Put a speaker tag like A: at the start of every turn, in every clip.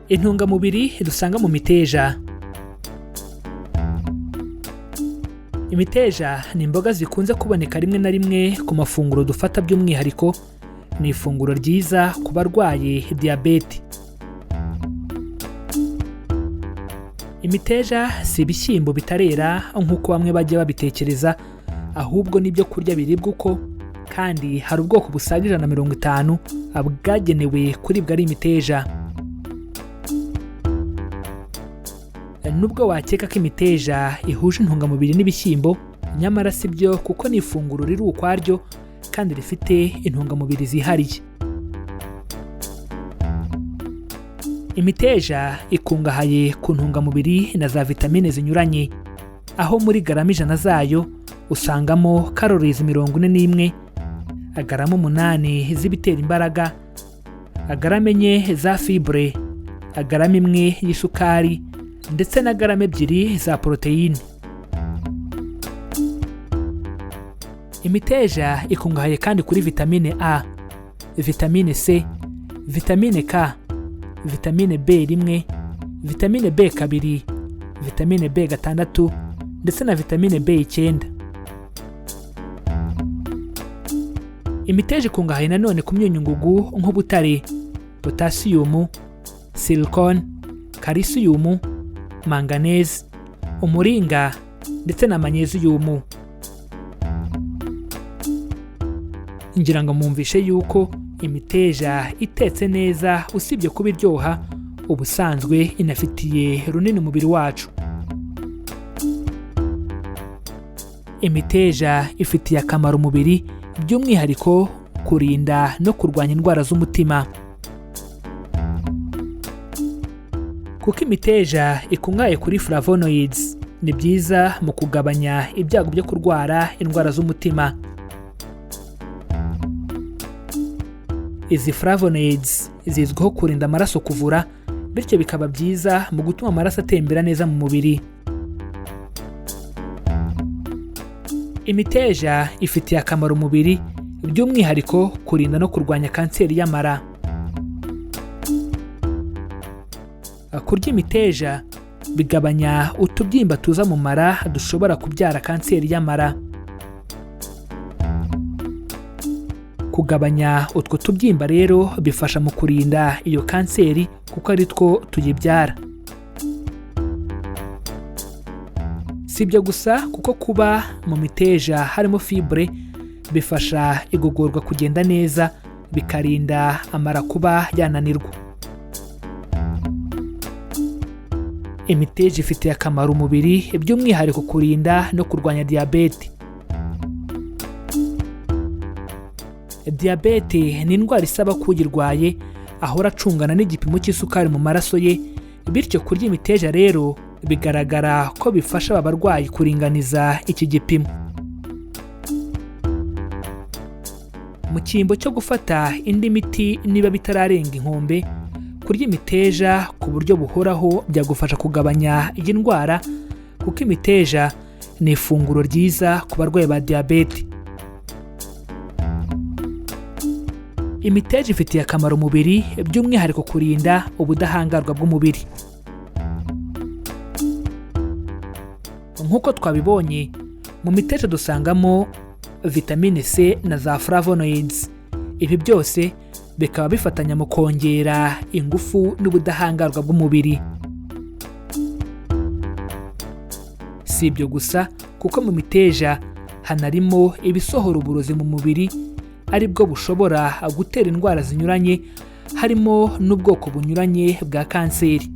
A: Intungamubiri dusanga mu miteja. Imiteja ni imboga zikunze kuboneka rimwe na rimwe ku mafunguro dufata, by'umwihariko ni ifunguro ryiza ku barwaye diyabete. Imiteja si ibishyimbo bitarera nk'uko bamwe bajya babitekereza, ahubwo ni ibyo kurya biribwa uko, kandi hari ubwoko busaga 150 bwagenewe kuribwa ari imiteja. Nubwo wakeka ko imiteja ihuje intungamubiri n'ibishyimbo, nyamara si byo, kuko ni ifunguro riri ukwaryo kandi rifite intungamubiri zihariye. Imiteja ikungahaye ku ntungamubiri na za vitamine zinyuranye, aho muri garama 100 zayo usangamo calories 41, garama 8 z'ibitera imbaraga, garama 4 za fibre, garama 1 y'isukari ndetse na garama 2 za poroteyine. Imiteja ikungahaye kandi kuri vitamine A, vitamine C, vitamine K, vitamine B1, vitamine B2, vitamine B6 ndetse na vitamine B9. Imiteja ikungahaye nanone ku myunyungugu nk'ubutare, potasiyumu, silicone, kalisiyumu, manganese, umuringa ndetse na manyeziyumu. Ngira ngo mwumvishe yuko imiteja itetse neza, usibye kuba iryoha, ubusanzwe inafitiye runini umubiri wacu. Imiteja ifitiye akamaro umubiri, by'umwihariko kurinda no kurwanya indwara z'umutima. Kuko imiteja ikungahaye kuri flavonoids, ni byiza mu kugabanya ibyago byo kurwara indwara z'umutima. Izi flavonoids zizwiho kurinda amaraso kuvura, bityo bikaba byiza mu gutuma amaraso atembera neza mu mubiri. Imiteja ifitiye akamaro umubiri, by'umwihariko kurinda no kurwanya kanseri y'amara. Kurya imiteja bigabanya utubyimba tuza mu mara dushobora kubyara kanseri y'amara. Kugabanya utwo tubyimba rero bifasha mu kurinda iyo kanseri kuko ari two tuyibyara. Si ibyo gusa, kuko kuba mu miteja harimo fibre bifasha igogorwa kugenda neza, bikarinda amara kuba yananirwa. Imiteja ifitiye akamaro umubiri, by'umwihariko kurinda no kurwanya diyabete. Diyabete ni indwara isaba ko uyirwaye ahora acungana n'igipimo cy'isukari mu maraso ye, bityo kurya imiteja rero bigaragara ko bifasha aba barwayi kuringaniza iki gipimo. Mu cyimbo cyo gufata indi miti niba bitararenga inkombe, kurya imiteja ku buryo buhoraho byagufasha kugabanya iyi ndwara, kuko imiteja ni ifunguro ryiza ku barwayi ba diyabete. Imiteja ifitiye akamaro umubiri, by'umwihariko kurinda ubudahangarwa bw'umubiri. Nk'uko twabibonye, mu miteja dusangamo vitamine C na za flavonoids. Ibi byose bikaba bifatanya mu kongera ingufu n'ubudahangarwa bw'umubiri. Si ibyo gusa, kuko mu miteja hanarimo ibisohora uburozi mu mubiri, aribwo bushobora gutera indwara zinyuranye, harimo n'ubwoko bunyuranye bwa kanseri.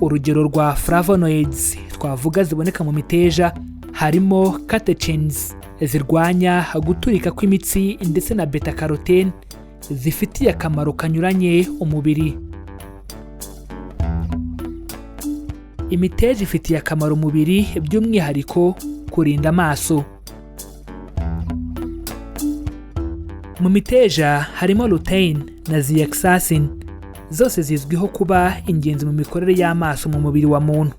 A: Urugero rwa flavonoids twavuga ziboneka mu miteja harimo catechins zirwanya guturika kw'imitsi ndetse na beta carotene zifitiye akamaro kanyuranye umubiri. Imiteja ifitiye akamaro umubiri, by'umwihariko kurinda amaso. Mu miteja harimo lutein na zeaxanthin, zose zizwiho kuba ingenzi mu mikorere y'amaso mu mubiri wa muntu.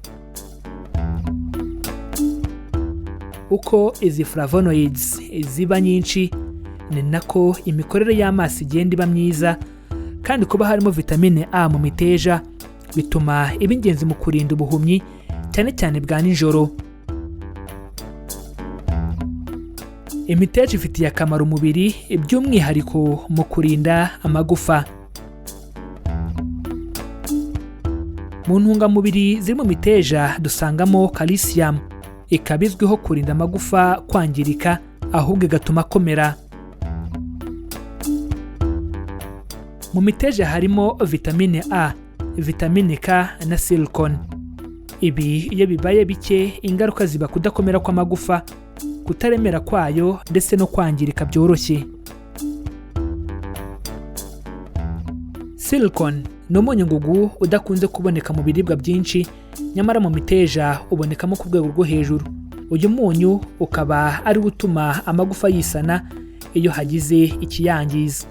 A: Uko izi flavonoids ziba nyinshi, ni nako imikorere y'amaso igenda iba myiza, Kandi kuba harimo vitamine A mu miteja bituma iba ingenzi mu kurinda ubuhumyi, cyane cyane bwa nijoro. Imiteja ifitiye akamaro umubiri, by'umwihariko mu kurinda amagufa. Mu ntungamubiri ziri mu miteja dusangamo calcium, ikaba izwiho kurinda amagufa kwangirika, ahubwo igatuma akomera. Mu miteja harimo vitamine A, vitamine K na silicone. Ibi iyo bibaye bike, ingaruka ziba kudakomera kw'amagufa, kutaremera kwayo ndetse no kwangirika byoroshye. Silicone ni umunyungugu udakunze kuboneka mu biribwa byinshi, nyamara mu miteja ubonekamo ku rwego rwo hejuru. Uyu munyu ukaba ari wo utuma amagufa yisana iyo hagize ikiyangiza.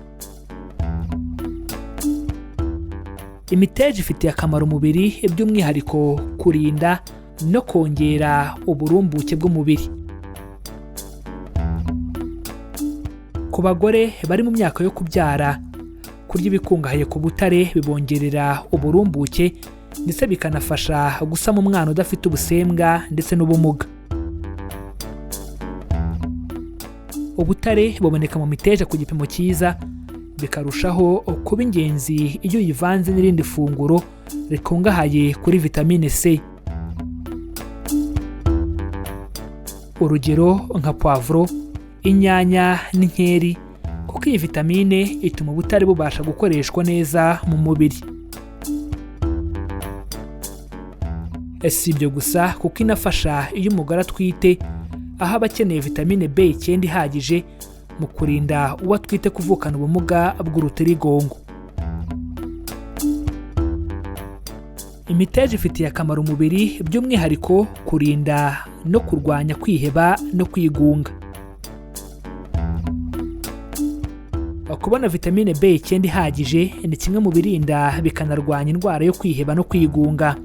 A: Imiteja ifitiye akamaro umubiri, by'umwihariko kurinda no kongera uburumbuke bw'umubiri. Ku bagore bari mu myaka yo kubyara, kurya ibikungahaye ku butare bibongerera uburumbuke ndetse bikanafasha gusama umwana udafite ubusembwa ndetse n'ubumuga. Ubutare buboneka mu miteja ku gipimo cyiza, bikarushaho kuba ingenzi iyo uyivanze n'irindi funguro rikungahaye kuri vitamine C. Urugero nka puwavuro, inyanya n'inkeri, kuko iyi vitamine ituma ubutare bubasha gukoreshwa neza mu mubiri. Si ibyo gusa, kuko inafasha iyo umugore atwite, aho aba akeneye vitamine B9 ihagije mu kurinda uwo atwite kuvukana ubumuga bw'urutirigongo. Imiteja ifitiye akamaro umubiri, by'umwihariko kurinda no kurwanya kwiheba no kwigunga. Kubona vitamine B9 ihagije ni kimwe mu birinda bikanarwanya indwara yo kwiheba no kwigunga.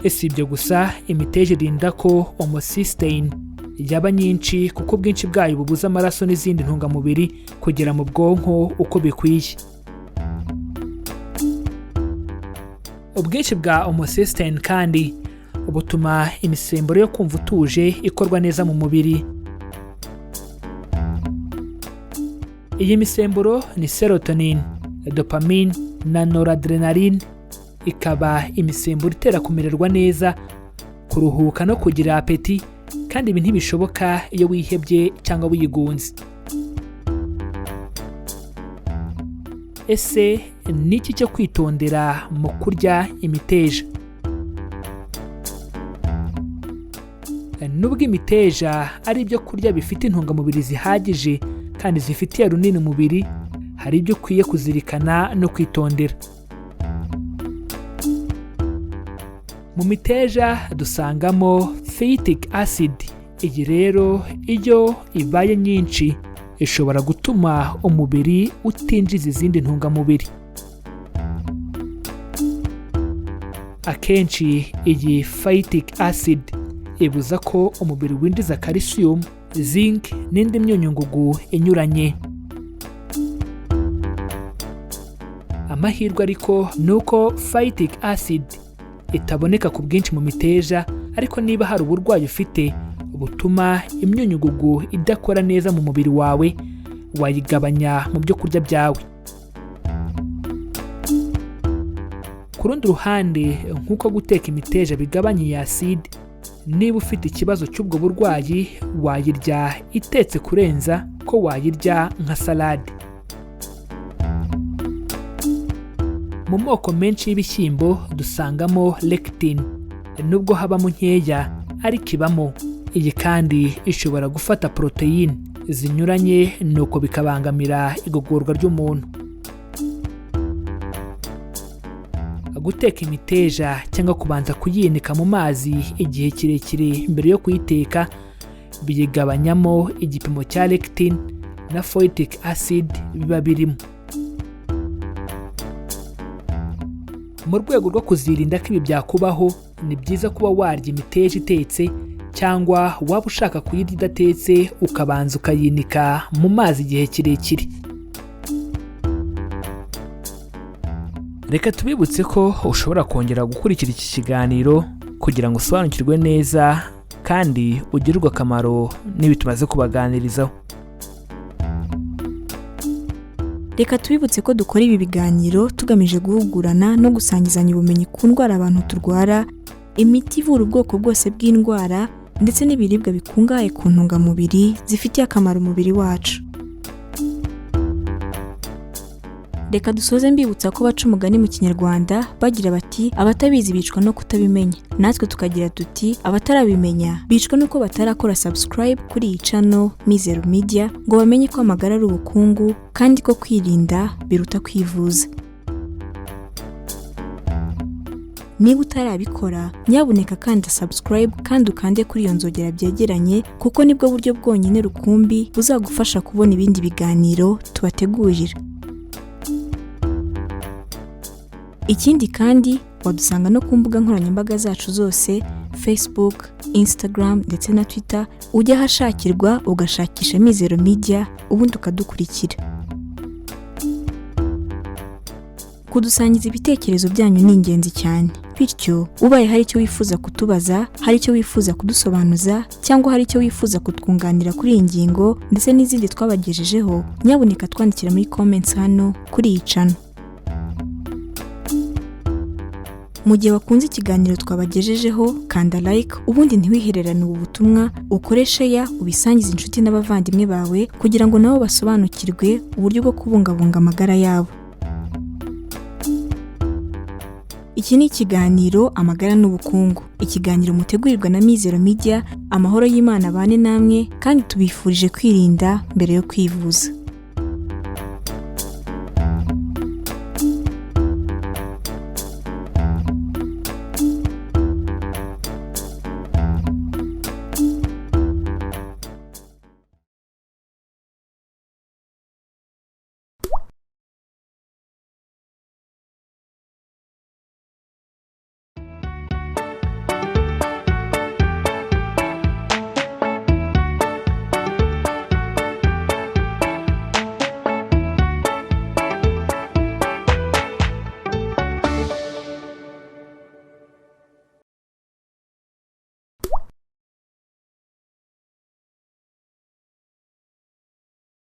A: Si ibyo gusa, imiteja irinda ko homocysteine yaba nyinshi, kuko ubwinshi bwayo bubuza amaraso n'izindi ntungamubiri kugera mu bwonko uko bikwiye. Ubwinshi bwa homocysteine kandi butuma imisemburo yo kumva utuje ikorwa neza mu mubiri. Iyi misemburo ni serotonin, dopamine na noradrenaline, ikaba imisemburo itera kumererwa neza, kuruhuka no kugira apeti, kandi ibi ntibishoboka iyo wihebye cyangwa wigunze. Ese ni iki cyo kwitondera mu kurya imiteja? Nubwo imiteja ari ibyo kurya bifite intungamubiri zihagije kandi zifitiye runini umubiri, hari ibyo ukwiye kuzirikana no kwitondera. Mu miteja dusangamo phytic acid. Iyi rero iyo ibaye nyinshi ishobora gutuma umubiri utinjiza izindi ntungamubiri. Akenshi iyi phytic acid ibuza ko umubiri winjiza calcium, zinc n'indi myunyungugu inyuranye. Amahirwe ariko ni uko phytic acid itaboneka ku bwinshi mu miteja, ariko niba hari uburwayi ufite butuma imyunyungugu idakora neza mu mubiri wawe, wayigabanya mu byo kurya byawe. Ku rundi ruhande, nk'uko guteka imiteja bigabanya iyi acide, niba ufite ikibazo cy'ubwo burwayi wayirya itetse kurenza ko wayirya nka salade. Mu moko menshi y'ibishyimbo dusangamo lectin, nubwo habamo nkeya ariko ibamo. Iyi kandi ishobora gufata poroteyine zinyuranye, nuko bikabangamira igogorwa ry'umuntu. Guteka imiteja cyangwa kubanza kuyinika mu mazi igihe kirekire mbere yo kuyiteka biyigabanyamo igipimo cya lectin na phytic acid biba birimo. Mu rwego rwo kuzirinda ko ibi byakubaho, ni byiza kuba warya imiteja itetse, cyangwa waba ushaka kuyirya idatetse ukabanza ukayinika mu mazi igihe kirekire. Reka tubibutse ko ushobora kongera gukurikira iki kiganiro kugira ngo usobanukirwe neza kandi ugirirwe akamaro n'ibi tumaze kubaganirizaho.
B: Reka tubibutse ko dukora ibi biganiro tugamije guhugurana no gusangizanya ubumenyi ku ndwara abantu turwara, imiti ivura ubwoko bwose bw'indwara ndetse n'ibiribwa bikungahaye ku ntungamubiri zifitiye akamaro umubiri wacu. Reka dusoze mbibutsa ko baca umugani mu Kinyarwanda bagira bati abatabizi bicwa no kutabimenya, natwe tukagira tuti abatarabimenya bicwa nuko batarakora subscribe kuri iyi channel Mizero Media ngo bamenye ko amagara ari ubukungu kandi ko kwirinda biruta kwivuza. Niba utarabikora nyabuneka kanda subscribe kandi ukande kuri iyo nzogera byegeranye, kuko nibwo buryo bwonyine rukumbi buzagufasha kubona ibindi biganiro tubategurira. Ikindi kandi wadusanga no ku mbuga nkoranyambaga zacu zose Facebook, Instagram ndetse na Twitter, ujya ahashakirwa ugashakisha Mizero Media ubundi ukadukurikira. Kudusangiza ibitekerezo byanyu ni ingenzi cyane, bityo ubaye hari icyo wifuza kutubaza, hari icyo wifuza kudusobanuza cyangwa hari icyo wifuza kutwunganira kuri iyi ngingo ndetse n'izindi twabagejejeho, nyabuneka twandikira muri comments hano kuri iyi channel. Mu gihe wakunze ikiganiro twabagejejeho, kanda like ubundi ntiwihererane ubu butumwa, ukore share ubisangize inshuti n'abavandimwe bawe kugira ngo nabo basobanukirwe uburyo bwo kubungabunga amagara yabo. Iki ni ikiganiro Amagara n'Ubukungu, ikiganiro mutegurirwa na Mizero Media. Amahoro y'Imana abane namwe kandi tubifurije kwirinda mbere yo kwivuza.